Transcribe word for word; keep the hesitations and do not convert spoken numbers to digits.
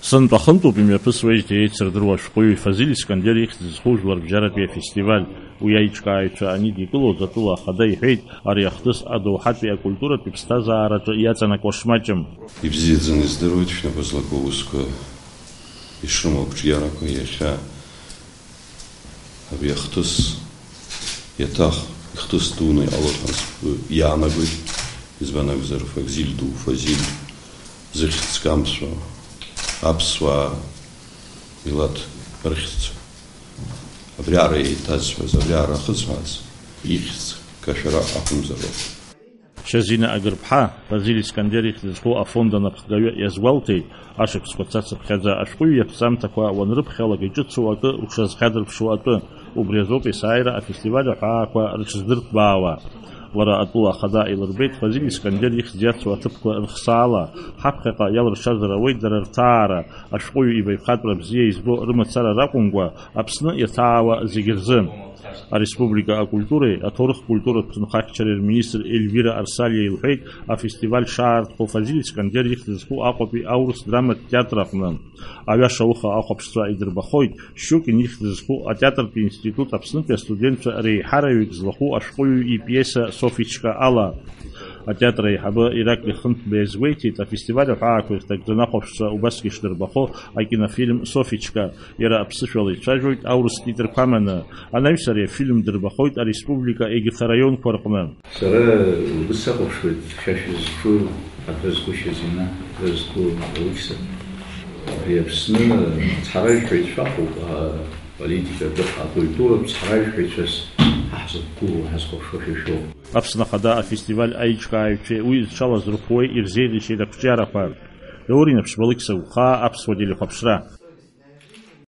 Сынтәа хынтәоуп имҩаԥысуеижьҭеи еицырдыруа ашәҟәыҩҩы Фазиль Искандер ихьӡ зху жәларбжьаратәи афестиваль. Уи аиҿкааҩцәа анидикылоз, атәыла ахада иҳәеит, ари ахҭыс адоуҳатәи акультуратәи ԥсҭазаараҿы иаҵанакуа шмаҷым. Ибзиаӡаны издыруеит шәнапы злаку аусқәа ишрымоу ақәҿиарақәа иахьа. Абри ахҭыс иаҭах, ихҭыс дуны иҟалоит ҳәа сгәы иаанагоит, избан акәзар, Фазиль ду, Фазиль, зыхьӡ камсуа, аԥсуаа, милаҭ рыхьӡ, абриаҟара еиҭазҳәаз, абриаҟара ахызҳәааз, ихьӡ кашәара акәымзароуп. Шьазина Агырԥҳа, Фазиль Искандер ихьӡ зху афонд анапхгаҩы иазгәалҭеит, ашықәсқәа цацыԥхьаӡа ашәҟәыҩҩы иаԥҵамҭақәа уанрыԥхьалак иҿыцу акы уҽазхьадырԥшуа атәы, убри азоуп есааира афестиваль аҳәаақәа рыҽздырҭбаауа. Лара атәыла ахада илырбеит Фазиль Искандер ихьӡ иацу аҭыԥқәа рхсаала, ҳаԥхьаҟа иалыршазар ауеит дара рҭаара, ашәҟәыҩҩы ибаҩхатәра бзиа избо рымацара ракәымкәа, Аԥсны иаҭаауа зегьы рзы. Ареспублика акультуреи аҭоурых-культуратә ҭынхаччареи рминистр Ельвира Арсалиа илҳәеит, афестиваль шаартхо Фазиль Искандер ихьӡ зху Аҟәатәи аурыс драматә театр аҟны. Аҩаша ауха ахәаԥшцәа идырбахоит, Щукин ихьӡ зху атеатртә институт Аԥснытәи астудентцәа реиҳараҩык злахәу ашәҟәыҩҩы ипиеса Софичка ала. Атеатр аиҳабы Ираклий Хынҭба иазгәеиҭеит, афестиваль аҳәаақәа ирҭагӡаны ахәаԥшцәа убасгьы ишдырбахо акинофильм Софичка. Иара аԥсышәала ицәажәоит аурыс титрқәа аманы. Анаҩс ари афильм дырбахоит ареспублика егьырҭ араионқәа рҟны. Сара убыс сахәаԥшуеит, шәа шәызҿу, аҭра зқәу Шьазина, аҭра зқәу Алықьса. Абри Аԥсны ацҳаражәҳәаҩцәа ҳаҟоуп, аполитикатә, акультуратә цҳаражәҳәаҩцәас ҳа ҳзықәгылоу, ҳазхәаԥшуа шәа шәоуп. Аԥсны Ахада афестиваль аиҿкааҩцәеи уи зҽалазырхәуеи ирзеиӷьеишьеит ақәҿиарақәа. Даур Инаԥшьба, Алықьса Гәхаа, Аԥсуа телехәаԥшра.